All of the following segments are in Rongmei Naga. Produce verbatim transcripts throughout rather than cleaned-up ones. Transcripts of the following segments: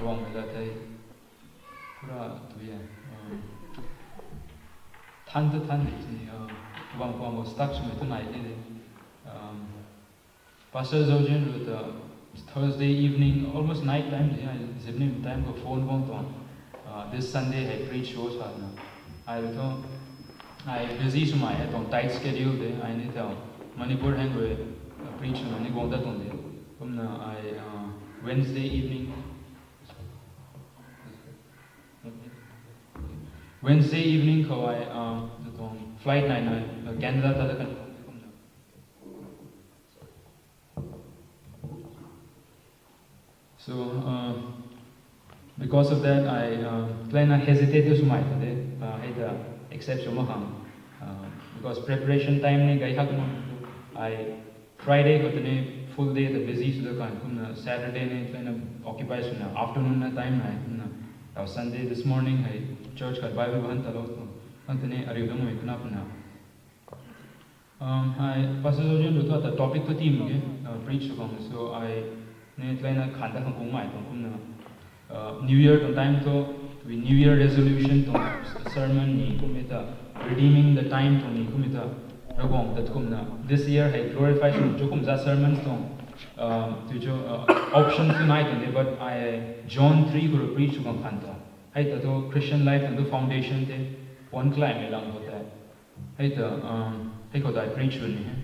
Wang mei la thei pura tu ya. Than tu than di ni, wang wang wo stuck swmei tu nai ni de. Pastor Zojin ru ta Thursday evening, almost night time di, ai zimnim time ko phone guang tuang. This Sunday hei preach sho sa na. Ai ru thu, ai busy swmei e tuang tight schedule de, ai ni tau Manipur hang rui preach swmei ni guang ta tuang de. Kumna ai Wednesday evening, Wednesday evening khou ai tuang flight nai na Canada ta da kan kumna. So, because of that, I, uh, plan a hesitate to smai ta de, uh, hei ta accept sw mak khang. Uh, because preparation time ni gay hak ma, I Friday khou tei ni full day ta busy sw da kan kumna Saturday ni plan a occupy sw na afternoon na time na kumna. Tau Sunday this morning hei church khat Bible han ta lo tu, kan tei ni ariu dang mei kuna puna. Um, hi, Pastor Zojin ru thu ta topic thu ti mak ge, uh, preach sw bam, so ai ni tleina khan ta khang kung mai tuang kumna. Uh, New Year tuang time thu, we New Year resolution tuang sermon ni kum e ta, redeeming the time tuang ni kum e ta, Ravguangc ta kumna. This year hei glorify sw chu kum za sermon tuang, um, tu chu, uh, option tu nai tuang de, but ai John three khou rui preach sw bam khan ta. Hei ta thu Christian life tuang thu foundation te, puan klai mei lang khou ta. Hei ta, um, hei khou ta ai preach sw ni he.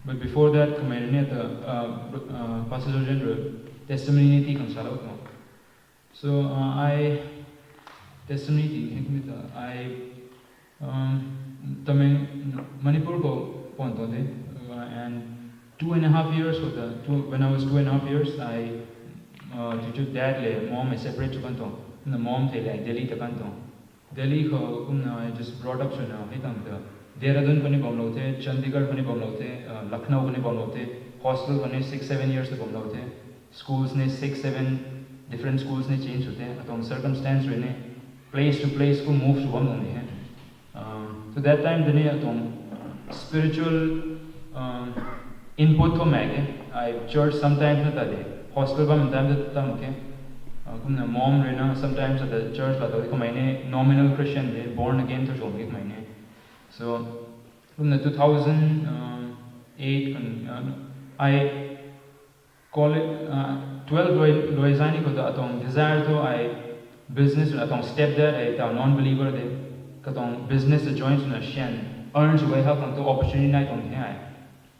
But before that, kamei ni ta, uh, uh, Pastor Zojin ru testimony ti khang sa lo tuang. So, uh, ai testimony ti hei kum e ta, ai, um, Tamil, Manipur khou puan tuang de, uh, and two and a half years khou ta, two, when I was two and a half years, I, uh, tu chu dad le mom hei separate sw kan tuang. Na mom thei le Delhi ta kan tuang. Delhi khou kumna I just brought up sw na hei tang ta. Dehradun khou ni bam lo the, Chandigarh khou ni bam lo the, uh, Lucknow khou ni bam lo the, hostel khou ni six, seven years ta bam lo the, schools ni six, seven different schools ni change sw the, atuang circumstance rui ni place to place khou move sw bam lo ni he. Um, so that time tei ni atuang spiritual, um, input thu mak ge. I church sometimes na ta de, hostel bam time ta tam ke. Uh, kumna mom rui na sometimes at the church la ta kamei ni nominal Christian de, born again thu sw ke kamei ni. So kumna two thousand eight kan, uh, I college, uh, twelve loi, loi zani khou ta atuang desire thu ai business, atuang stepdad ai ta non-believer de, katuang business ta join sw na sian earn sw e hak tuang thu opportunity nai tuang the ai.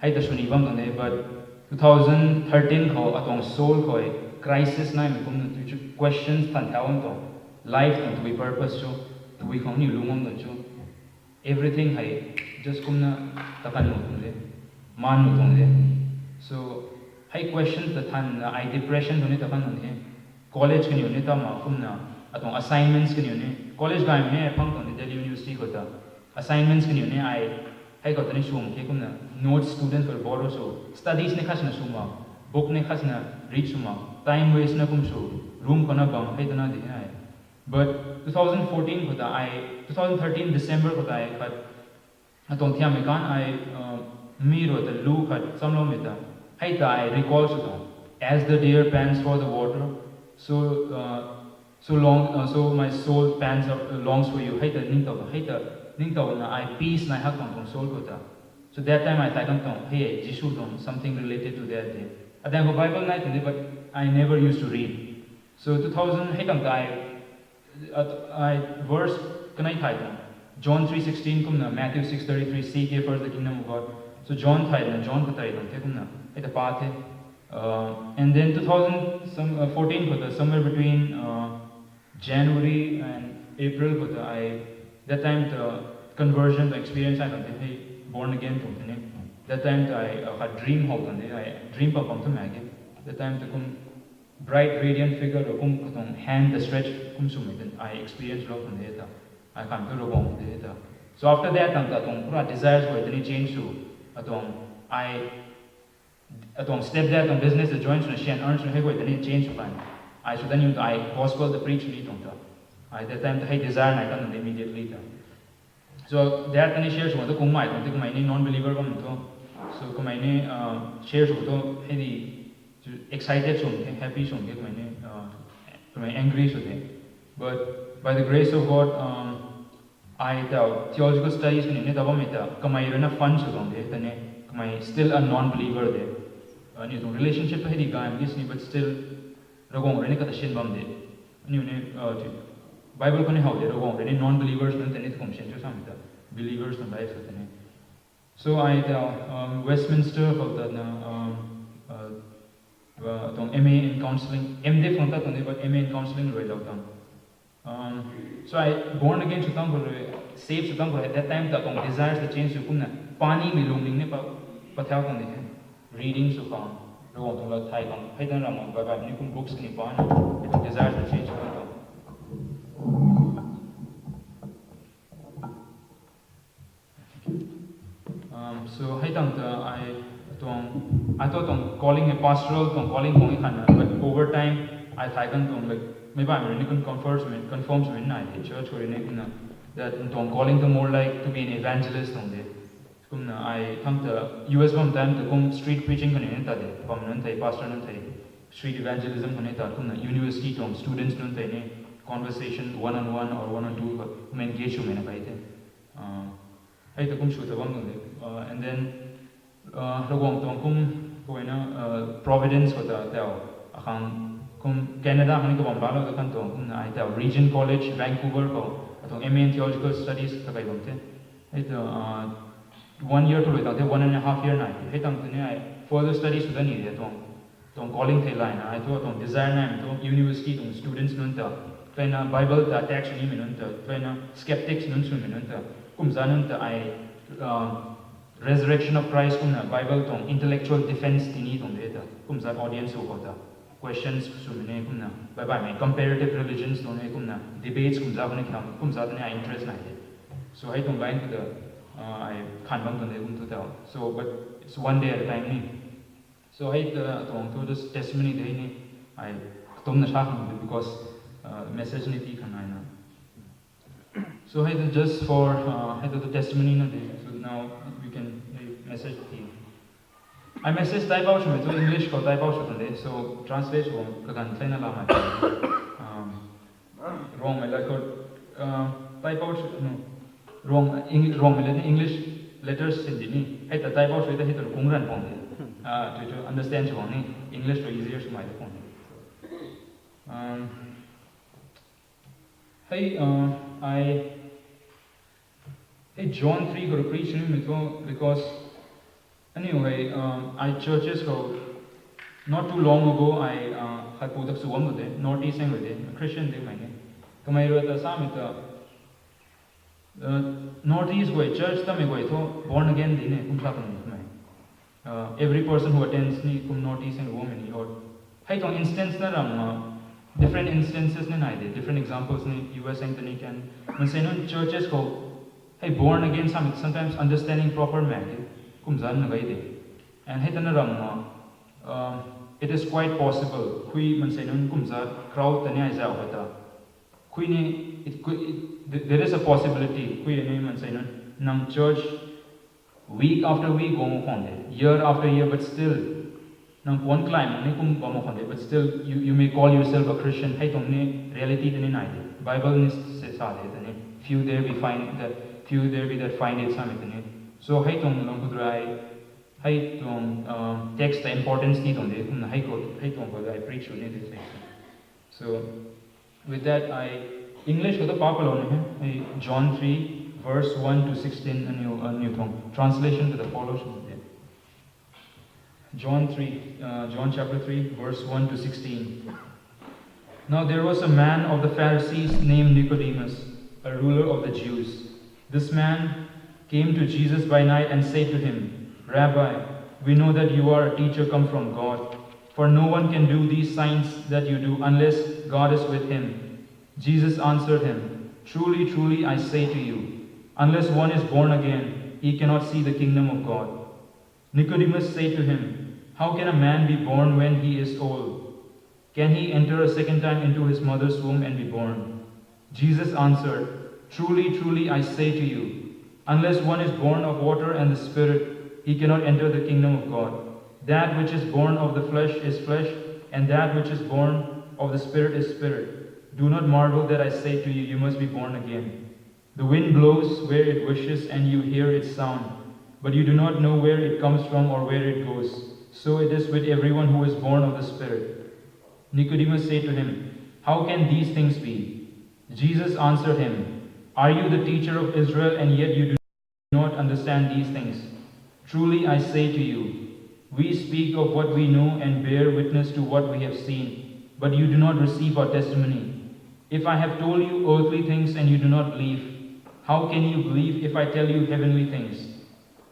Hei ta sw ni bam tuang de, but two thousand thirteen khou atuang soul khou crisis nai mei kumna tu chu questions than thau bam tuang, life tuang tabui purpose chu, tabui khang ni lung bam tuang chu. Everything hei just kumna takan nu tuang de, man nu tuang de. So, hei question ta than na ai depression khou ni takan nu he. College kaniw ni ta ma kumna, atuang assignments kaniw ni. College gay ni phang tuang de Delhi University khou ta. Assignments kaniw ni ai, hei khou ta ni sw ke kumna, notes student khou borrow sw. Studies ni khasna sw ma, book ni khasna read sw ma, time waste na kum sw, room khou na bam, hei ta na di ai. But two thousand fourteen khou ta ai, two thousand thirteen December khou ta ai khat, atuang thiam mei kan ai, uh, mi ru ta lu khat samlou mei ta. Hei ta ai recall sw ta. As the deer pants for the water, so, uh, so long, uh, so my soul pants, uh, longs for you. Hei ta ning tau, hei ta ning tau na ai peace nai hak tuang tuang soul khou ta. So that time ai tai kan tuang, hei, Jisu tuang something related to that day. Atuang khou Bible nai tuang de, but I never used to read. So two thousand hei tang ta ai, at, ai verse kanei thai tuang. John three sixteen kumna, Matthew six thirty-three, "Seek ye first the kingdom of God." So John thai na, John khat tei tuang the kumna, hei ta pa the. Uh, and then two thousand some, uh, fourteen khou ta, somewhere between, uh, January and April khou ta ai, that time ta conversion ta experience ai kan the, hei born again tuang the ni. That time ta ai, uh, khat dream how kan the, ai dream pa pang thu mak ge. That time ta kum bright radiant figure ru kum katuang hand ta stretch kum swmei tei ai experience lou kan de ta. Ai kan tu ru bam de ta. So after that tang ta tuang pura desires khou tei ni change sw. Atuang ai, atuang stepdad tuang business ta join sw na sian earn sw na hei khou tei ni change sw kan. Ai sw ta ni ta ai gospel ta preach ni tuang ta. Ai that time ta hei desire nai kan immediately ta. So that tei ni share sw tu kung mai tuang tei kamei ni non-believer bam thu. So kamei ni, uh, share sw tu hei di excited sw ke, happy sw ke kamei ni, uh, Kamei angry sw the. But by the grace of God, um, ai ta theological studies kani ni ta bammei ta kamei ruina fun sw tuang de, ta ni kamei still a non-believer de. Aniu tuang relationship hei di gay mak ge sini, but still Ravguangc rui ni kata sin bam de. Aniu ni, uh, ti, Bible khou ni how de, Ravguangc rui ni non-believers nunc ta ni tukum sin cho samei ta, believers tuang life ta ni. So ai ta, um, Westminster khou ta na, um, uh, uh, tuang M A in counselling, M.Div khou ta tuang de, but M A in counselling rui lou tuang. Um, so ai born again sw tang khou rui, saved sw tang khou rui, at that time ta tuang desires ta change sw kumna, pani mei lungning ni pa, pathau tuang de hei. Reading sw khang, Ravguangc tuang lat thay khang, hei tang ramh mak baih baih ni kum books kani pa na, hei tuang desires ta change sw tang khou. Um, so hei tang ta ai tuang, ai tu tuang calling e, pastoral tuang calling tuang e khan na, but over time ai thay kan tuang, like, mei baihmei rui ni kum confirm swmei, confirm swmei nai de, church khou rui ni kumna, that tuang calling tu more like to be an evangelist tuang de. Kumna ai thang ta U S bam time ta kum street preaching khou ni ta de, bam nunc thei, pastor nunc thei, street evangelism khou ni ta kumna university tuang students nunc thei ni conversation one on one or one on two khou kum engage swmei na kai the. Uh, hei ta kum sw ta bam tuang de. Uh, and then, uh, Ravguangc tuang kum, kawna, uh, providence khou ta tau, akhang kum Canada khang ni kabam balou ta kan tuang kumna ai tau Regent College, Vancouver khou, atuang M A in Theological Studies ta kai bam the. Hei ta, uh, one year tu lui tang the, one and a half year nai the. Hei tang ta ni ai further studies sw ta ni de tuang. Tuang calling thei layna, ai tu tuang desire naimei tu university tuang students nunc ta, tuna Bible ta attack sw nimei nunc ta, tuna skeptics nunc swmei nunc ta, kumza nunc ta ai, um, Resurrection of Christ kumna Bible tuang intellectual defense tini tuang de ta, kumza audience khou ta, questions swmei ni kumna, baih baihmei comparative religions tuang ni kumna, debates kumza khou ni kham, kumza ta ni ai interest nai de. So hei tuang line khou ta, uh, ai khan bam tuang de kum tu ta. So, but it's one day at a time ni. So hei ta tuang thu just testimony de ni, ai katumna sa khang de because, uh, message ni tii khang nai na. So hei ta just for, uh, hei ta testimony na de. So now we can, uh, message tii. Ai message type out swmei tu English khou type out sw tuang de. So translate sw kaganv thena lamei. Um, Ruangmei lat khou, uh, type out sw, no. Ruang, Eng-, Ruangmei lat ni English letters sin di ni. Hei ta type out sw ta hei ta kung ran pang de. Ah, tu tu understand sw bang ni. English tu easier swmei ta pang de. Um, hei, uh, ai, hei John three khou preach nimei thu, because aniu hei, um, ai churches khou, not too long ago, ai, uh, haipu dak sw bam de, North East heng rui de, Christian de mei ni. Kamei rui ta samei ta, uh, North East guay church tamei guay thu born again di ni, kum sa tuang ni kamei. Uh, every person who attends ni kum North East heng rui bammei ni, or hei tuang instance na ram, uh, different instances ni nai de, different examples ni U S heng ta ni kan. Mansei nunc churches khou, hei born again, some, sometimes understanding proper mak de, kumza na gai de. And hei ta na ram, uh, um, it is quite possible, khui mansei nunc kumza crowd ta ni ai zau hei ta. Khui ni, it could, it, th-, there is a possibility, khui ni mansei nunc, nang church, week after week guang khwan de, year after year, but still, nang puan klai mak ni kum bam khwan de, but still you, you may call yourself a Christian. Hei tuang ni reality ta ni nai de. Bible ni se sa de ta ni. Few there we find that, few there be that find it samei ta ni. So hei tuang lang khou rui, hei tuang, um, text ta importance ni tuang de, kumna hei khou, hei tuang khou rui preach sw ni de. So, with that, I, English khou ta pa palou ni hei, John three, verse one to sixteen, aniu, aniu tuang translation khou ta follow sw de. John three, uh, John chapter three, verse one to sixteen. Now there was a man of the Pharisees named Nicodemus, a ruler of the Jews. This man came to Jesus by night and said to him, "Rabbi, we know that you are a teacher come from God, for no one can do these signs that you do unless God is with him." Jesus answered him, "Truly, truly, I say to you, unless one is born again, he cannot see the kingdom of God." Nicodemus said to him, "How can a man be born when he is old? Can he enter a second time into his mother's womb and be born?" Jesus answered, "Truly, truly, I say to you, unless one is born of water and the Spirit, he cannot enter the kingdom of God. That which is born of the flesh is flesh, and that which is born of the Spirit is spirit. Do not marvel that I say to you, you must be born again. The wind blows where it wishes, and you hear its sound, but you do not know where it comes from or where it goes. So it is with everyone who is born of the Spirit. Nicodemus said to him, "How can these things be?" Jesus answered him, "Are you the teacher of Israel, and yet you do not understand these things? Truly I say to you, we speak of what we know and bear witness to what we have seen, but you do not receive our testimony. If I have told you earthly things and you do not believe, how can you believe if I tell you heavenly things?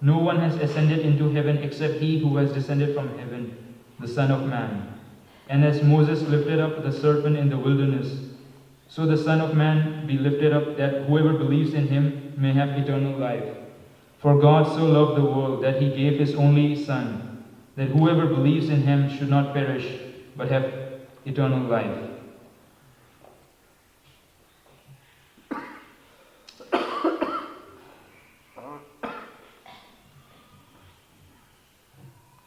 No one has ascended into heaven except he who has descended from heaven, the Son of Man. And as Moses lifted up the serpent in the wilderness, so the Son of Man be lifted up, that whoever believes in him may have eternal life. For God so loved the world that he gave his only Son, that whoever believes in him should not perish, but have eternal life."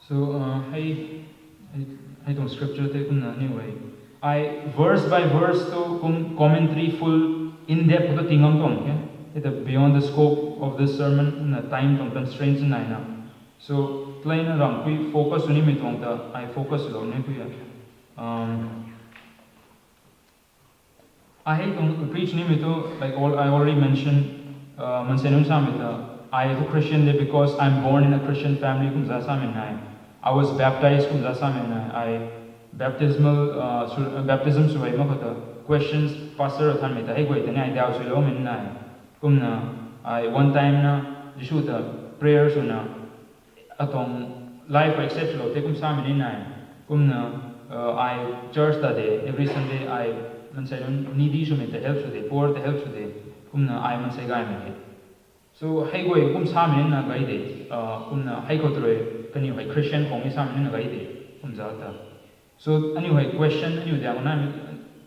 So, uh, hei, hei, hei tuang scripture tei kumna anyway. Ai verse by verse tu kum commentary full in depth tu tingam tuang ke. It beyond the scope of this sermon na time tuang constraints nai na. So, play na ram kui focus ni mi tuang ta, ai focus lo ni kui ya. Um, I hate to preach ni mi tu, like all, I already mentioned, uh, mansei nunc samei ta, I tu Christian de because I'm born in a Christian family kumza samei nai. I was baptized kumza samei nai. I baptismal, uh, su- uh, baptism sw mak khou ta questions pastor thanmei ta hei guay ta ni I doubt sw lo mei nai. Kumna, I one time na Jisu ta prayer swna, atuang life accept lo te kum samei ni nai. Kumna, uh, I church ta de, every Sunday I mansei nunc needy swmei ta help sw de, poor ta help sw de. Kumna I mansei gaymei de. So, hei guay kum samei ni na gay de. Uh, kumna hei khou tei kaniw hei Christian khou ni samei ni na gay de. Kumza ta. So, aniu hei question, aniu diang na,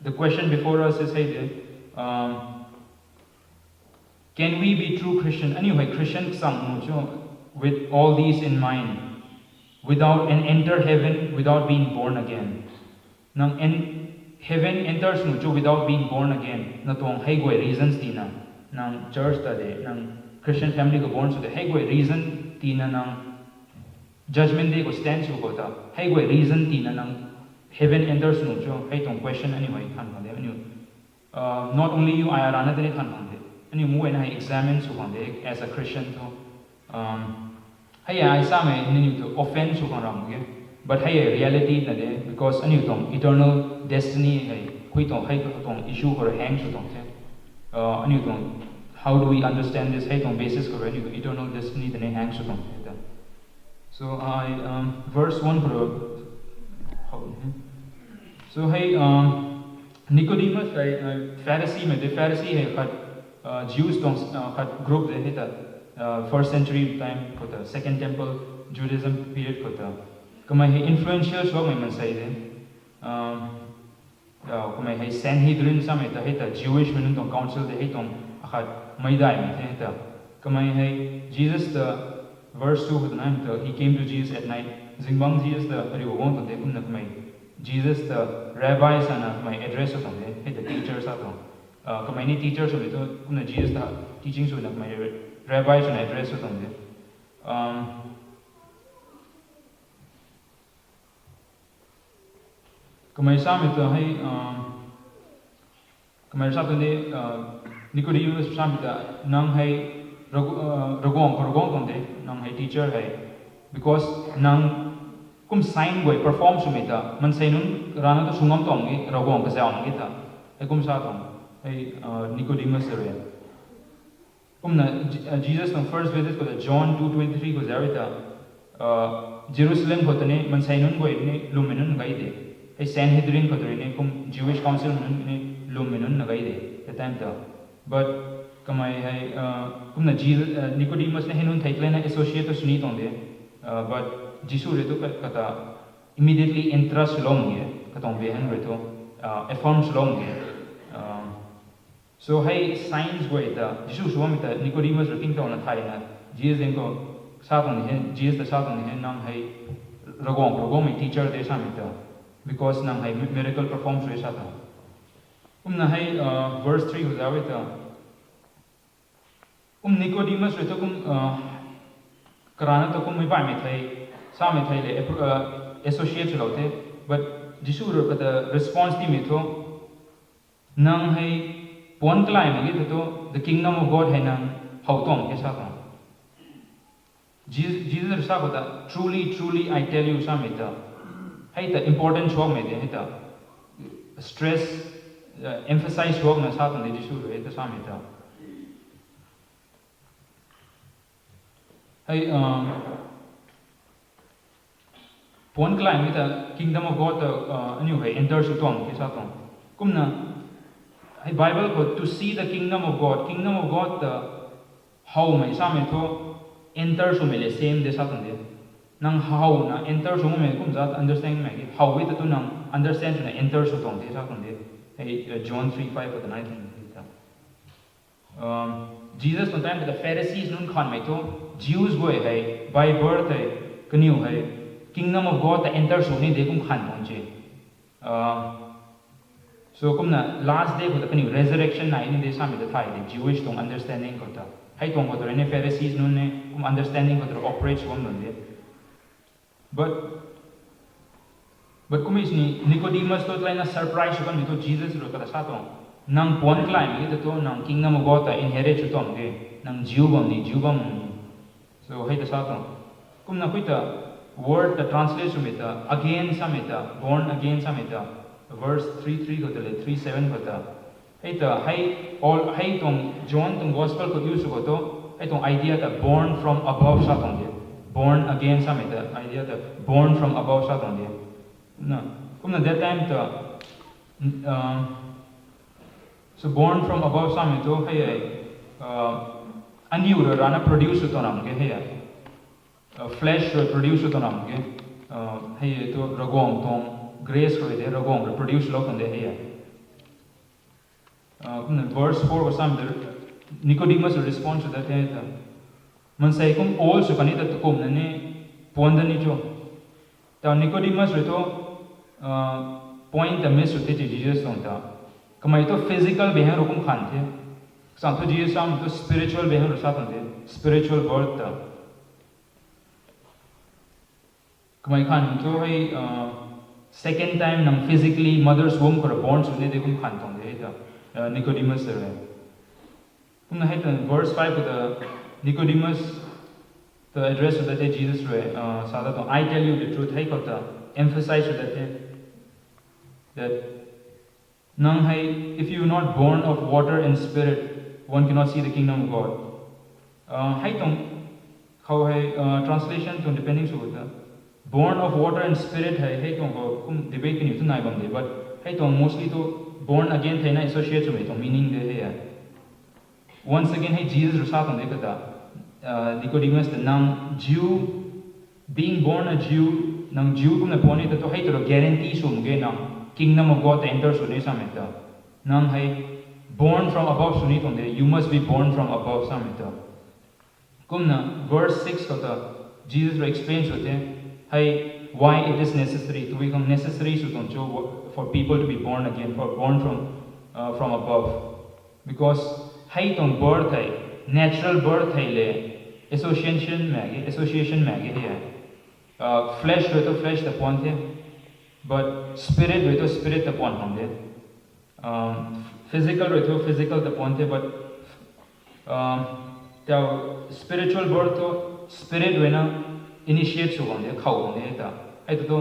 the question before us is hei de, um, can we be true Christian? Aniu hei Christian sang nu cho, with all these in mind, without and enter heaven without being born again. Nang en- heaven enters nu cho without being born again. Na tuang hei guay reasons tina, nang church ta de, nang Christian family khou born sw de, hei guay reason tina nang judgment day khou stand sw khou ta, hei guay reason tina nang heaven enters nu cho, hei tuang question aniu hei than khang de, aniu, uh, not only you, I arana tei ni than khang de. Aniu mu na hei examine sw khang de, as a Christian tu. Um, hei ai samei aniu tu offend sw khang ram ge. But hei reality na de, because aniu tuang eternal destiny hei, khui tuang hei tuang issue khou hang sw tuang the. Uh, aniu tuang, how do we understand this? Hei tuang basis khou aniu tuang eternal destiny tei ni hang sw tuang the. So I, um, verse one khou, how, so hei, um, Nicodemus hei, uh, Pharisee mei de, Pharisee hei khat, uh, Jews tuang, uh, khat group de hei ta, uh, first century time khou ta, Second Temple Judaism period khou ta. Kamei hei influential swmei mansei de. Um, uh, kamei hei Sanhedrin samei ta hei ta Jewish mei nunc tuang council de hei tuang akhat meic daihmei the hei ta. Kamei hei Jesus ta verse two khou ta nai ta, he came to Jesus at night. Zingbangc Jesus ta ariu guang tuang de kumna kamei Jesus ta rabbi sana kamei address sw tuang de, hei ta teacher sa tuang. Uh, kamei ni teacher swmei tu kumna Jesus ta teaching swna kamei rabbi swna address sw tuang de. Um, kamei samei tu hei, um, kamei sa tu ni, uh, Nicodemus samei ta nang hei Ragu- uh, Ravguangc khou Ravguangc tuang de, nang hei teacher hei. Because nang kum sign guay perform swmei ta, mansei nunc rana tu sw ngam tuang e, Ravguangc kazauh nang e ta. Hei kum sa tuang, hei, uh, Nicodemus rui. Kumna, Je- uh, Jesus tuang first visit khou ta John two twenty three khou zauc e ta, uh, Jerusalem khou ta ni mansei nunc guay ni lwmmei nunc gay de. Hei Sanhedrin khou ta rui ni kum Jewish council mei nunc ni lwmmei nunc na gay de, that time ta. But kamei hei, uh, kumna Jesus, uh, Nicodemus ni hei nunc thei klan na associate tu sw ni tuang de. Uh, but Jisu rui tu ka- kata immediately entrust swlou e, katuang behind rui tu, uh, affirm swlou e. Uh, so hei signs guay ta Jisu sw bammei ta Nicodemus rui king tawna thayna, Jesus ding khou sa tuang ni hei, Jesus ta sa tuang ni hei, nang hei Ravguangc, Ravguangc mei teacher de samei ta. because nang hei mi- miracle perform sw e sa ta. Kumna hei uh, verse three khou zauc e ta. Kum Nicodemus rui tu kum uh, karana tu kum mei baihmei thei, samei thei le appro- uh, associate swlou the. But Jisu rui kata response timei thu, nang hei puanc kalay mak ge ta tu, the kingdom of God hei nang how tuang ke sa tuang. Jesus, Jesus rui sa khou ta, truly, truly, I tell you, samei ta. Hei ta important suakmei de, hei ta stress, uh, emphasize suakna sa tuang de Jisu rui, hei ta samei ta. Hei, uh, puanc kalaymei ta kingdom of God ta uh, aniu hei enter sw tuang ke sa tuang. Kumna hei Bible khou to see the kingdom of God, kingdom of God ta howmei samei thu enter swmei le same de sa tuang de. Nang howna enter swmei kum zat understand mei ki how e ta tu nang understand swna enter sw tuang de sa tuang de. Hei uh, John three five khou ta nai tuang de ta. Um, Jesus tuang time ta Pharisees nunc khanmei thu, Jews guay hei, by birth hei, kaniw hei, kingdom of God ta enter sw ni de kum khan tuang che. Uh, so kumna last day khou ta kaniw resurrection nai ni de samei ta thay de, Jewish tuang understanding khou ta. Hei tuang khou ta rui ni Pharisees nunc ni kum understanding khou ta rui operate sw bam nunc de. But, but kumna sini Nicodemus tu tleina surprise sw kanmei thu Jesus rui kata sa tuang. Nang puanc kalaymei ta tu nang kingdom of God ta inherit sw tuang de. Nang Jew bam ni, Jew bam ni. So hei ta sa tuang. Kumna kui ta word ta translate swmei ta again samei ta, born again samei ta, verse three three khou ta le three seven khou ta. Hei ta, hei, all, hei tuang John tuang gospel khou use sw khou tu, hei tuang idea ta born from above sa tuang de. Born again samei ta idea ta born from above sa tuang de. Na, kumna that time ta, uh, so born from above samei tu hei hei, uh, aniu rui rana produce sw tuang ram ke hei hei. Uh, flesh rui produce sw tuang ram ke, uh, hei hei tu Ravguangc tuang grace rui de, Ravguangc rui produce lou tuang de hei hei. Uh, kumna verse four khou samei ta Nicodemus rui response sw dat the ta. Maansei kum old sw kan ni ta tukumna ni puanc dat ni cho. Ta Nicodemus rui thu, uh, point ta miss sw the ti Jesus tuang ta. Kamei thu physical being rui kum khan the. Kachang thu Jesus sam thu spiritual being rui sa tuang the. Spiritual birth ta. Kamei khan thu hei, uh, second time nang physically mother's womb khou rui born sw ni de kum khan tuang de hei ta, uh, Nicodemus rui. Kumna hei ta verse five khou ta Nicodemus ta address sw dat the Jesus rui, uh, sa dat tuang, I tell you the truth, hei khou ta emphasize sw dat the, that nang hei, if you are not born of water and spirit, one cannot see the kingdom of God. Uh, hei tuang khou hei, uh, translation tuang depending sw ta. Born of water and spirit hei, hei tuang khou kum debate kaniw tu nai bam de, but hei tuang mostly tu born again theina associate swmei tuang meaning de hei hei. Once again hei Jesus rui sa tuang de kata, uh, Nicodemus ta nang Jew, being born a Jew, nang Jew kumna puanc ni ta tu hei ta rui guarantee sw mak ge nang kingdom of God ta enter sw ni samei ta. Nang hei born from above sw ni tuang de, you must be born from above samei ta. Kumna verse six khou ta Jesus rui explain sw the, hei why it is necessary, tabui khang necessary sw tuang cho for people to be born again, for born from, uh, from above. Because hei tuang birth hei, natural birth hei le, association mak ge, association mak ge hei. Uh, flesh rui tu flesh ta puanc the, but spirit rui tu spirit ta puanc khang de. Um, physical rui tu physical ta puanc the, but, um, tau spiritual birth tu spirit ruina initiate sw khang de, khou khang de ta. Hei tu tu,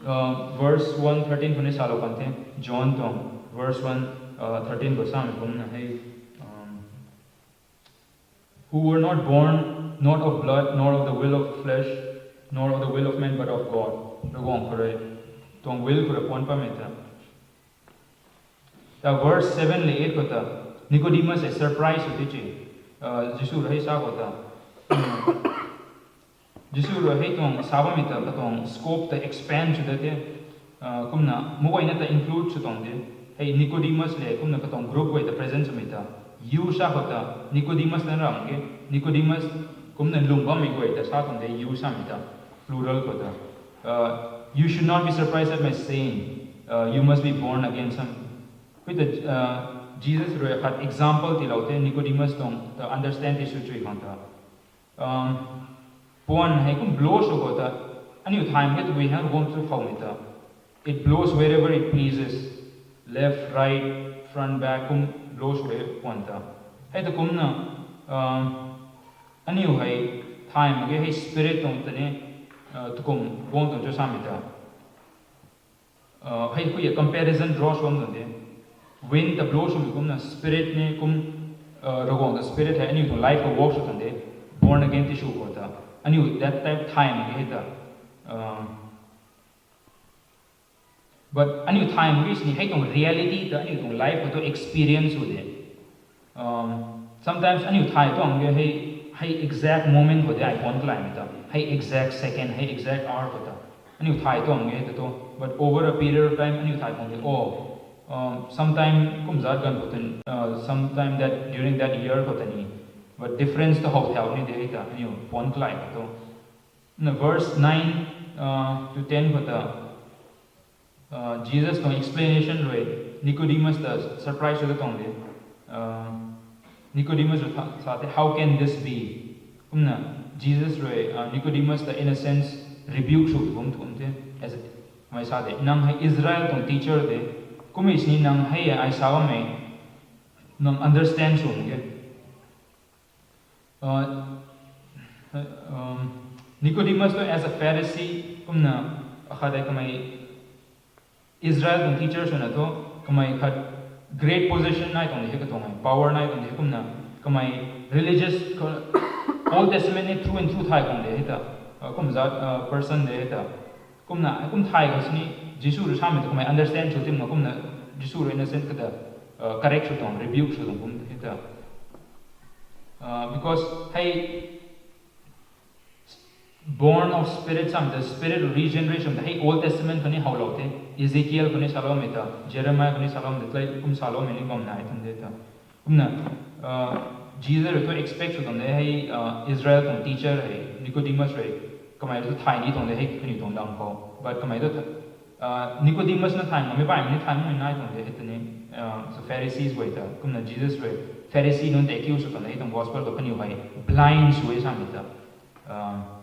uh, verse one thirteen khou ni salou kan the, John tuang verse one, uh, thirteen khou samei kumna hei, um, who were not born, not of blood, nor of the will of flesh, nor of the will of man, but of God. Ravguangc khou rui, tuang will khou rui puanc pammei ta. Ta verse seven le eight khou ta, Nicodemus hei surprise sw ti ci, uh, Jisu rui hei sa khou ta. Jisu rui hei tuang sa bammei ta, katuang scope ta expand sw dat the, uh, kumna, muguayna ta include sw tuang de. Hei Nicodemus le, kumna katuang group guay ta present swmei ta. You sa khou ta, Nicodemus na ram ge, Nicodemus, kumna lwm bammei guay ta sa tuang de, you samei ta. Plural khou ta. Uh, You should not be surprised at my saying, uh, you must be born again. Sam, hui ta, uh, Jesus rui khat example tiilou the Nicodemus tuang ta understand ti sw chui khang ta. Um, puan hei kum blow sw khou ta, aniu thaymei ke tabui hang guang tu khou ni ta. It blows wherever it pleases, left, right, front, back, kum blow sw e puan ta. Hei ta kumna, um, aniu hei thaymei ke hei spirit tuang ta ni, uh, tukum guang tuang cho samei ta. Uh, hei hui a comparison draw sw tuang de. Wind ta blow swmei kumna spirit ni kum, uh, Ravguangc ta spirit hei aniu tuang life khou work sw tuang de. Born again ti sw khou ta. Aniu that type thaymei ke hei ta. Um, but aniu thaymei ke sini hei tuang reality ta aniu tuang life khou tu experience sw de. Um, sometimes aniu thay tuang ke hei, hei exact moment khou de ai puan kalaymei ta. Hei exact second, hei exact hour khou ta. Aniu thay tuang ke hei ta tu. But over a period of time, aniu thay tuang de. Oh, um, sometime kum zat ganv khou ta ni, uh, sometime that, during that year khou ta ni. But difference ta how thau ni de hei ta, aniu puan kalay khou tu. Na verse nine, uh, to ten khou ta, uh, Jesus tuang explanation rui Nicodemus ta surprise sw ta tuang de. Uh, Nicodemus rui tha-, sa the, "How can this be?" Kumna Jesus rui, uh, Nicodemus ta in a sense rebuke sw kum tuang the. As, kamei sa de, "Nang hei Israel tuang teacher de. Kummei sini nang hei ai sa bammei nang understand sw ke?" Uh, um, Nicodemus tu as a Pharisee, kumna akhat de kamei Israel tuang teacher swna tu, kamei khat great position nai tuang de hei katuang e, power nai tuang de hei kumna, kamei religious, Old Testament ni through and through thay tuang de hei ta, uh, kum zat, uh, person de hei ta. Kumna, kum thay khou sini, Jisu rui samei ta kamei understand sw tim na kumna, Jisu rui in a sense kata, uh, correct sw tuang, rebuke sw tuang kum hei ta. Uh, because hei born of spirit samei ta, spirit regeneration ta hei Old Testament khou ni howlou the, Ezekiel khou ni saloumei ta, Jeremiah khou ni saloumei ta, tlai kum saloumei ni bam nai tuang de ta. Kumna, uh, Jesus rui tu expect sw tuang de hei, uh, Israel tuang teacher hei, Nicodemus rui, kamei rui tu thay ni tuang de hei, kaniw tuang lam khou. But kamei tu, uh, Nicodemus na thay ngammei baihmei ni thay makmei nai tuang de hei ta ni, uh, so Pharisees guay ta. Kumna Jesus rui, Pharisee nunc ta accuse sw tuang de hei tuang gospel khou kaniw hei, blind sw e samei ta. Uh,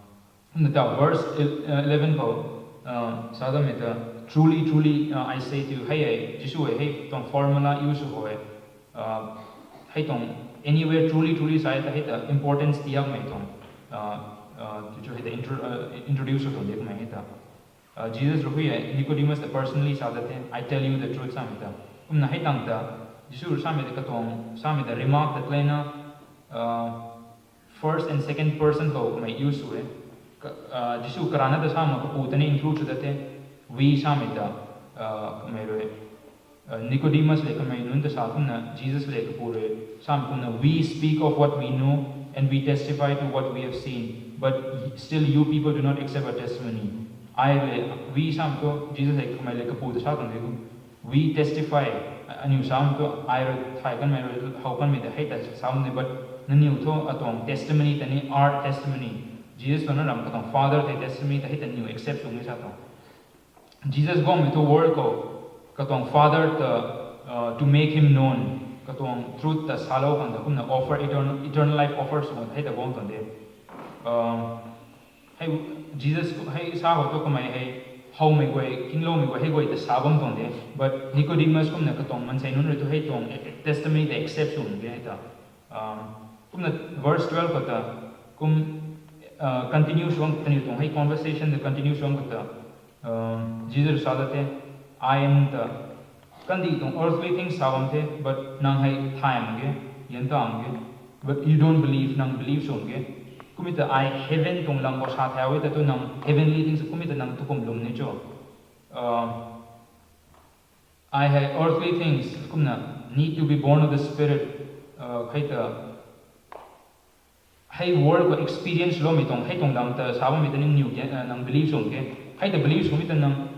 Kumna ta verse, uh, eleven khou, uh, sa dammei ta, "Truly, truly, uh, I say to you," hei hei, Jisu hei, hei tuang formula use sw khou hei, uh, hei tuang anywhere truly, truly sa ta hei ta importance tiakmei tuang, uh, uh, tu chu hei ta intro-, uh, introduce sw tuang de kumna hei ta. Uh, Jesus rui hui hei, Nicodemus ta personally sa da the, "I tell you the truth," samei ta. Kumna hei tang ta, Jisu rui samei ta katuang, samei ta remark ta kleina, uh, first and second person khou kamei use sw e. Ka-, uh, Jisu karana ta sa mak kapu ta ni include sw da the. We samei ta, uh, kamei rui, uh, Nicodemus le kamei nunc ta sa kumna, Jesus le kapu rui samei kumna, "We speak of what we know and we testify to what we have seen, but still you people do not accept our testimony." Ai le, we samei tu, Jesus le kamei le kapu ta sa tuang de kum. We testify, aniu sam tu, ai rui thay kanmei rui how kanmei ta hei ta sam de, but nangniw thu atuang testimony ta ni, our testimony. Jesus tuang na ram katuang Father the testimony ta hei ta niw accept sw ni sa tuang. Jesus guangmei thu world khou katuang Father ta, uh, to make him known, katuang truth ta salou khang ta kumna offer, eternal, eternal life offer sw khang hei ta guang tuang de. Um, Hei, Jesus, hei sa khou tu kamei hei, howmei guay, kingloumei guay, hei guay ta sa bam tuang de. But Nicodemus kumna katuang mansei nunc rui tu hei tuang testimony ta accept sw mak ge hei ta. Um, kumna verse twelve khou ta, kum, uh, continue sw bam, kaniw tuang hei conversation ta continue sw bam khou ta, um, Jesus sa da the, "I am the," kandih tuang earthly things sa bam the, but nang hei thay mak ge, yan ta mak ge. But you don't believe, nang believe sw mak ge. Kumna ta ai heaven tuang lam khou sa thau e ta tu nang heavenly things kumna ta nang tukum lwm ni cho. Uh, ai hei earthly things kumna need to be born of the Spirit, uh, hei ta hei world khou experience loumei tuang, hei tuang lam ta sa bammei ta ni niw ge, uh, nang believe sw mak ge. Hei ta believe swmei ta nang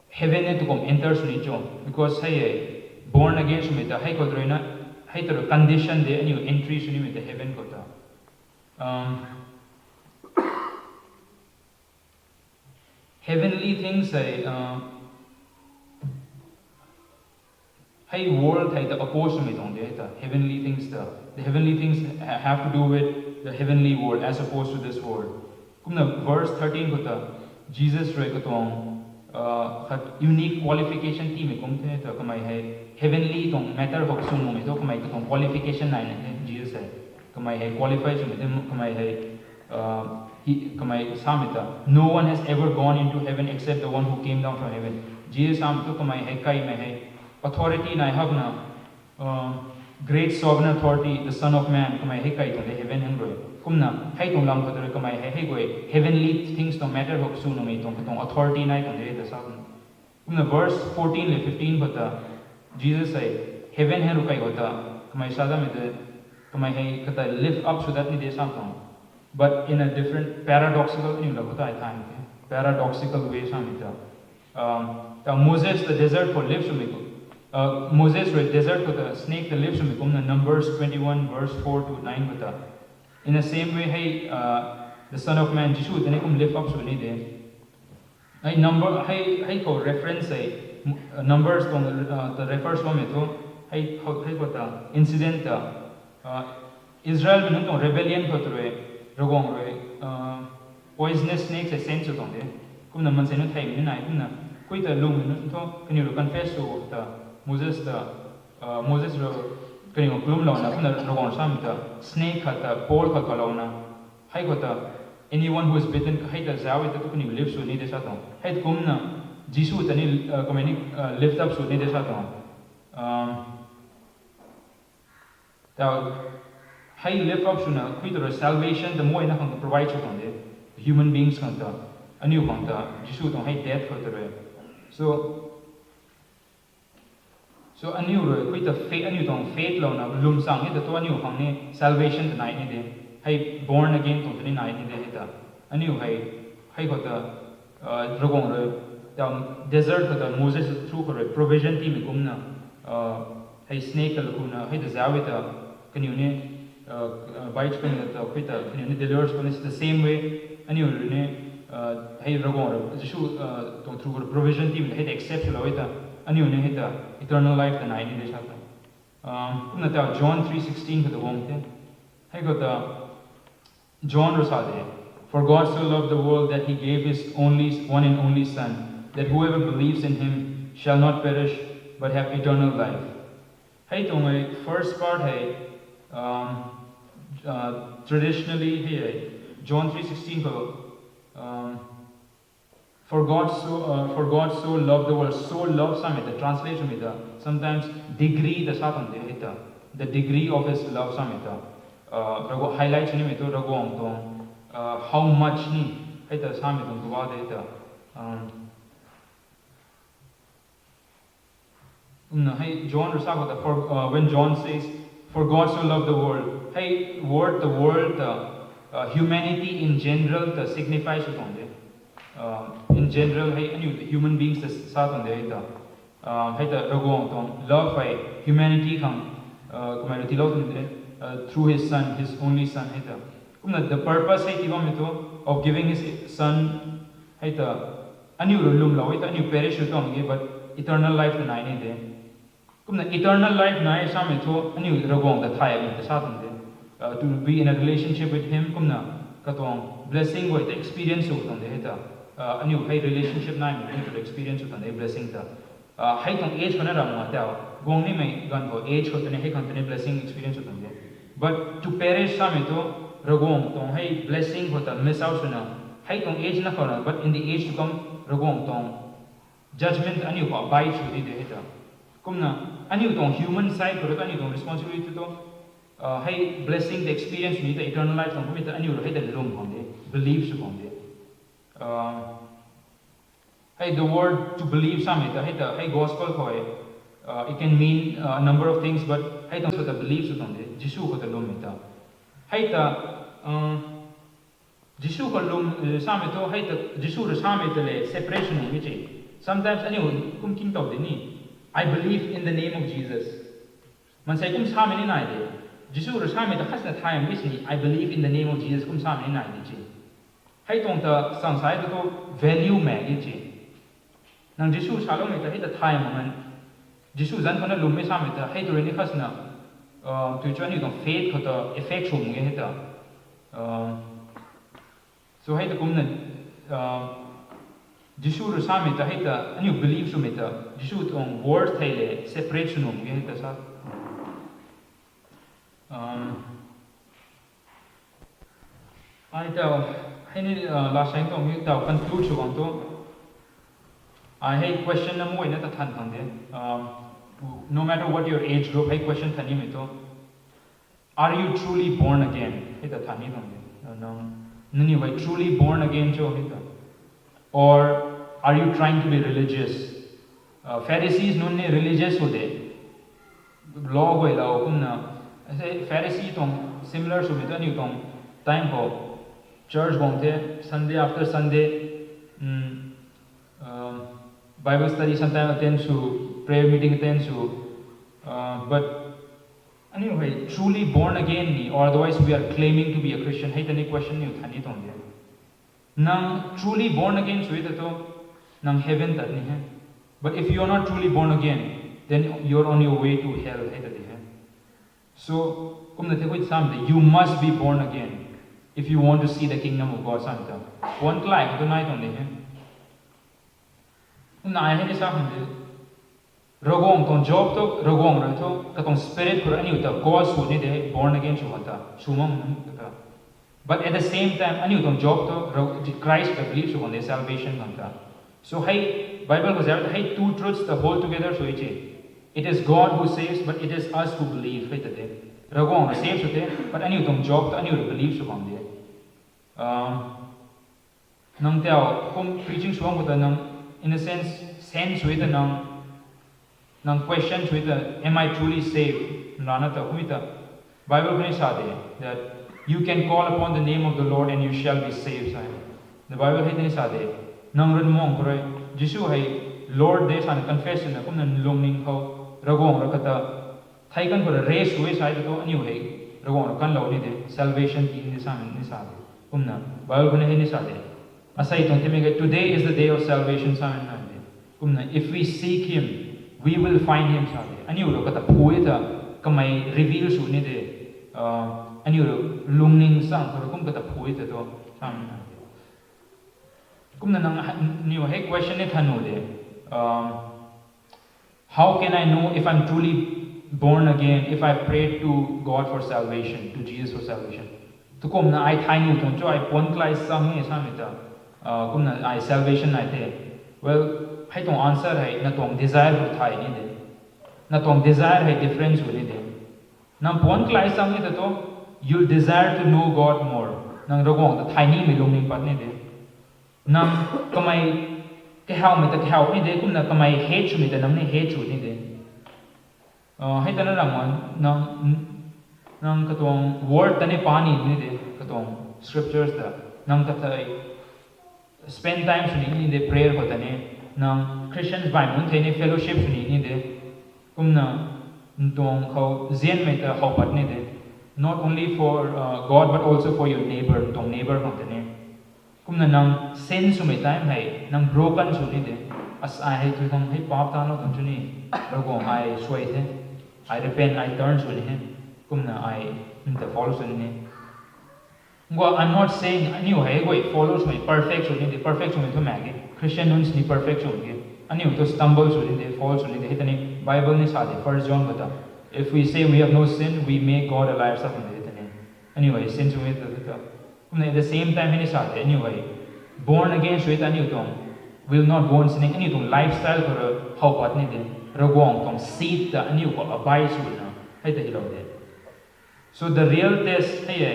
heaven e tukum enter sw ni cho. Because hei e born again swmei ta hei khou rui na, hei ta rui condition de aniu entry sw nimei ta heaven khou ta. Um, Heavenly things hei, uh, hei world hei ta oppose swmei tuang de ta, heavenly things ta. The heavenly things ha- have to do with the heavenly world as opposed to this world. Kumna verse thirteen khou ta, Jesus rui katuang, uh, khat unique qualification tiimei kum the ta, kamei hei heavenly tuang matter hou sw nuhmei thu, kamei katuang qualification nai na the, Jesus hei. Kamei hei qualify swmei the, kamei hei, uh, he, kamei samei ta, "No one has ever gone into heaven except the one who came down from heaven." Jesus samei thu kamei hei kaimei hei authority nai hak na, uh, great sovereign authority, the Son of Man, kamei hei kai tuang de heaven hang rui. Kumna, hei tuang lam khou rui kamei hei, hei guay heavenly things tuang matter hou sw nuhmei tuang, katuang authority nai tuang de ta sa tuang. Kumna verse fourteen le fifteen khou ta, Jesus hei, heaven hei rui kai khou ta, kamei sa datmei de, kamei hei kata lift up sw dat ni de sa tuang. But in a different, paradoxical, aniu la khou ta ai thay the. Paradoxical way samei ta. Um, ta Moses ta desert khou lift swmei kum, uh, Moses rui desert khou ta snake ta lift swmei kumna Numbers twenty-one verse four to nine khou ta. In the same way, hei, uh, the Son of Man, Jisu ta ni kum lift up sw ni de. Hei number, hei, hei khou reference hei, uh, Numbers tuang, uh, ta refer swmei thu, hei, hei khou ta incident ta, uh, Israelmei nunc tuang rebellion khou ta rui, Ravguangc rui, uh, poisonous snake hei send sw tuang de. Kumna mansei nunc theimei ni nai, kumna kui ta lwmmei nunc thu, kaniw rui confess sw ta, Moses ta, uh, Moses rui kaniw kalumlouna, kumna Ravguangc samei ta, snake khat ta, pole khat kalouna, hei khou ta, anyone who is bitten, hei ta zauc e ta tu kaniw lift sw ni de sa tuang. Hei kumna, Jisu ta ni, uh, kamei ni, uh, lift up sw ni de sa tuang. Um, ta, hei lift up swna, kui ta rui salvation ta muayna khang ta provide sw tuang de. Human beings khang ta, aniu khang ta, Jisu tuang hei death khou ta rui. So, so aniu rui, kui ta faith, aniu tuang faith louna, lwm chang e ta tu aniu khang ni salvation ta nai ni de. Hei born again tuang ta ni nai ni de hei ta. Aniu hei, hei khou ta, uh, Ravguangc rui, ta desert khou ta Moses through khou rui provision tiimei kumna, uh, hei snake ta lakuna, hei ta zauc e ta, kaniw ni, uh, uh, bite kaniw ta, kui ta, kaniw ni deliver sw ni the same way, aniu rui ni, uh, hei Ravguangc rui, Jisu, uh, tuang through khou rui provision tiimei hei ta accept swlou e ta, aniu ni hei ta eternal life ta nai ni de sa ta. Um, kumna ta John three sixteen khou ta guang the. Hei khou ta, John rui sa de, "For God so loved the world that he gave his only, one and only Son, that whoever believes in him shall not perish but have eternal life." Hei tuang hei first part hei, um, uh, traditionally hei hei, John three sixteen khou, um, "For God so, uh, for God so loved the world." So love samei ta translate swmei ta, sometimes degree ta sa tuang de hei ta. The degree of his love samei ta. Uh, Ravguangc highlight sw nimei tu Ravguangc tuang, uh, how much ni hei ta samei tuang kawa de hei ta. Um, Kumna hei John rui sa khou ta, for, uh, when John says, "For God so loved the world," hei word, the world, uh, uh, humanity in general ta signify sw tuang de. Uh, in general hei aniu human beings ta sa tuang de hei ta. Uh, hei ta Ravguangc tuang love hei humanity khang, uh, kamei rui tiilou tuang de, uh, through his son, his only son hei ta. Kumna the purpose hei tii bammei tu of giving his son hei ta, aniu rui lwmlou e ta, aniu perish sw tuang e, but eternal life ta nai ni de. Kumna eternal life nai samei thu, aniu Ravguangc ta thaymei ta sa tuang de. Uh, to be in a relationship with him, kumna katuang blessing guay ta experience sw tuang de hei ta. Uh, aniu hei relationship naimei aniu ta experience sw tuang de blessing ta. Uh, hei tuang age khou na ram nga tau, guang nimei ganv khou age khou tuni hei khang tuni blessing experience sw tuang de. But to perish samei thu, Ravguangc tuang hei blessing khou ta miss out swna, hei tuang age na khou na, but in the age to come, Ravguangc tuang judgment aniu khou abide sw di de hei ta. Kumna, aniu tuang human side khou rui aniu tuang responsibility tu, uh, hei blessing the experience ni ta eternal life tuang kumna ta aniu rui hei ta lwm khang de, believe sw khang de. Uh, hei the word to believe samei ta, hei ta, hei gospel khou hei, uh, it can mean, uh, a number of things, but hei tuang sw ta believe sw tuang de, Jisu khou ta lwmmei ta. Hei ta, uh, Jisu khou lwm, eh, samei thu, hei ta, Jisu rui samei ta le separation nunc mi che. Sometimes aniu kum king tow de ni, "I believe in the name of Jesus." Mansei kum samei ni nai de. Jisu rui samei ta khatna thay mi sini, "I believe in the name of Jesus," kum samei ni nai de che. Hei tuang ta sang sai ta tu value mak ge ci. Nang Jisu saloumei ta hei ta thay mak ngan. Jisu zanc khou na lwmmei samei ta hei tu rui ni khat na, tui chu aniu tuang faith khou ta effect sw mak ge hei ta. So hei ta kumna, Jisu rui samei ta hei ta aniu believe swmei ta Jisu tuang word thei le separate sw nuh mak ge hei ta sa. Ai tau, hei ni, last time tuang hei tau conclude sw bang tu. Ai hei question na muayna ta than khang de. No matter what your age group, hei question than nimei tu. Are you truly born again? Hei ta than ni tuang de. Nang, nangniw hei truly born again cho hei ta. Or are you trying to be religious? Pharisees nunc ni religious sw de. Law guay lou kumna. Pharisee tuang similar swmei tu aniu tuang time khou church guang the, Sunday after Sunday, Bible study sometime attend sw, prayer meeting attend sw, but aniu hei truly born again ni, or otherwise we are claiming to be a Christian, hei ta ni question niw than ni tuang de. Nang truly born again sw e ta tu, nang heaven tat ni he. But if you are not truly born again, then you're on your way to hell, hei ta di he. So, kumna the khui sam de, you must be born again if you want to see the kingdom of God, sam ta. Puan kalai khou tu nai tuang de he. Kumna ai hei ni sa khang de. Ravguangc tuang job tu, Ravguangc rui thu katuang spirit khou rui aniu ta cause sw ni de, born again sw khang ta, sw mak nunc ta. But at the same time, aniu tuang job tu, Christ ta believe sw khang de, salvation khang ta. So hei, Bible khou zauc ta hei two truths ta hold together sw e ci. It is God who saves, but it is us who believe, hei ta de. Ravguangc rui save sw the, but aniu tuang job tu aniu rui believe sw khang de. Nang tau kum preaching sw bam khou ta nang, in a sense, sense sw e ta nang, nang question sw e ta, am I truly saved? Nrana ta kum e ta, Bible khou ni sa de, that you can call upon the name of the Lord and you shall be saved, sa e. The Bible hei ta ni sa de, nang rui muang khou rui, Jisu hei Lord de sana confess swna kumna lungning khou, Ravguangc rui kata, thei kan khou rui raise sw e sa e ta tu aniu hei, Ravguangc rui kanlou ni de, salvation ti ni de sa ni sa de. Kumna, Bible khou ni hei ni sa de. Asei tuang timei khe, today is the day of salvation, sa ni na de. Kumna, if we seek him, we will find him, sa de. Aniu rui kata phu e ta, kamei reveal sw ni de. Aniu rui lungning sang khou rui kum kata phu e ta tu, sa ni na de. Kumna nang, niw hei question ni than nuh de. How can I know if I'm truly born again if I prayed to God for salvation, to Jesus for salvation? Tukumna ai thay nuh tuang cho, ai puan kalai sang ni samei ta, kumna ai salvation nai the. Well, hei tuang answer hei na tuang desire khou thay ni de. Na tuang desire hei difference khou ni de. Nang puan kalai sang ni ta tu, you'll desire to know God more. Nang Ravguangc ta thay nimei lungning pat ni de. Nang kamei kahawmei ta kahaw ni de, kumna kamei hate swmei ta nang ni hate sw ni de. Hei ta na ram nang, nang katuang word ta ni pa ni ni de, katuang scriptures ta. Nang ta thei spend time sw ni ni de prayer khou ta ni. Nang Christians bai mun thei ni fellowship sw ni ni de. Kumna ntuang khou zianmei ta how pat ni de. Not only for God but also for your neighbor, ntuang neighbor khang ta ni. Kumna nang sin swmei time hei nang broken sw ni de. As ai hei tui khang hei paap tanlou khang chu ni, Ravguangc ai suai the, ai repent, ai turn sw ni he. Kumna ai nta follow sw ni. Guay, I'm not saying aniu hei guay follow swmei perfect sw ni de, perfect swmei thu mak ge. Christian nunc sini perfect sw mak ge. Aniu thu stumble sw ni de, fall sw ni de. Hei ta ni Bible ni sa de, First John khou ta, if we say we have no sin, we make God a liar, sa tuang de hei ta ni. Aniu hei sin swmei ta thu ta. Kumna at the same time hei ni sa de, aniu hei born again sw e ta aniu tuang will not go on sinning, aniu tuang lifestyle khou rui how pat ni de. Ravguangc tuang seed ta aniu khou abide swna hei ta hilou de. So the real test hei e,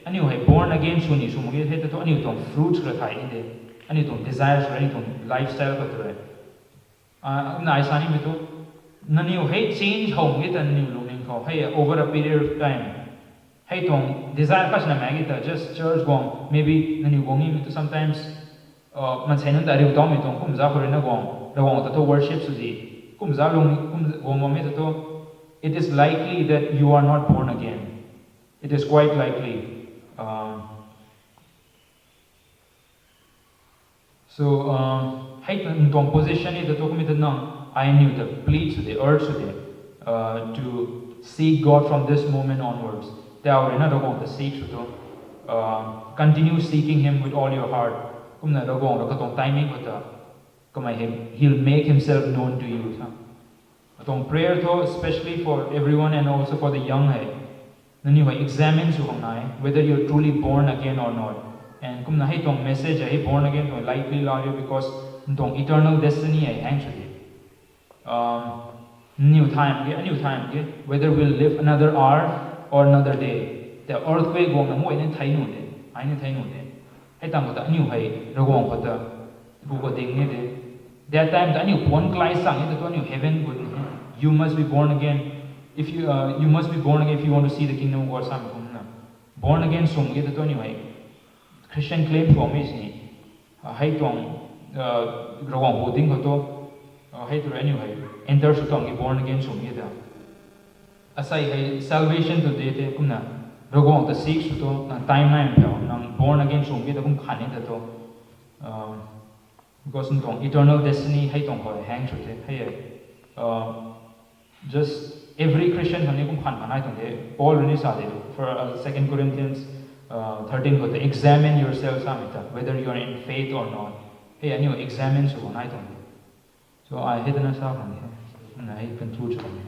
aniu hei born again sw ni sw mak ge hei ta thu aniu tuang fruits khou rui thay ni de. Aniu tuang desires khou rui, aniu tuang lifestyle khou rui. Kumna ai sa nimei thu, nangniw hei change how mak ge ta nangniw lungning khou hei over a period of time. Hei tuang desire khat sina mak ge ta just church guang, maybe nangniw guang nimei thu sometimes maansei nunc ta riu taumei tuang kum za khou rui na guang, Ravguangc ta thu worship sw di, kum za lung, kum guang bammei ta thu, it is likely that you are not born again. It is quite likely. So, uh, hei ta ntuang position ni ta tu kumna ta nang, ai niw ta plead sw de, urge sw de, uh, to seek God from this moment onwards. Tau rui na Ravguangc ta seek sw tu, uh, continue seeking Him with all your heart. Kumna Ravguangc rui katuang timing khou ta, kamei hei, He'll make Himself known to you. Sa, katuang prayer thu, especially for everyone and also for the young hei, nangniw hei examine sw khang nai, whether you're truly born again or not. And kumna hei tuang message hei born again tuang lightly la riu, because ntuang eternal destiny hei hang sw de. Um, nangniw thay mak ge, aniu thay mak ge, whether we'll live another hour or another day. Tei earthquake guangna muay ni thei nuh de, ai ni thei nuh de. Hei tang khou ta aniu hei Ravguangc khou ta, pu khou ding ni de. That time ta aniu puan klai sang e ta tu aniu heaven gut ni. You must be born again. If you, uh, you must be born again if you want to see the kingdom of God, samei kumna. Born again sw mak ge ta tu aniu hei Christian claim sw mei sini, uh, hei tuang, uh, Ravguangc hu ding khou tu, uh, hei tu rui aniu hei enter sw tuang e, born again sw mak ge ta. Asei hei salvation tu de the, kumna Ravguangc ta seek sw tu, nang time nai mpau, nang born again sw mak ge ta kum khan ni ta tu. Uh, because nang tuang eternal destiny hei tuang khou hang sw the, hei, uh, just every Christian khang ni kum khan khan nai tuang de. Paul rui ni sa de, for, uh, Second Corinthians, uh, thirteen khou ta, examine yourselves, samei ta, whether you are in faith or not. Hei aniu examine sw khang nai tuang de. So, ai hei tana sa khang ni, na hei conclude sw khang ni.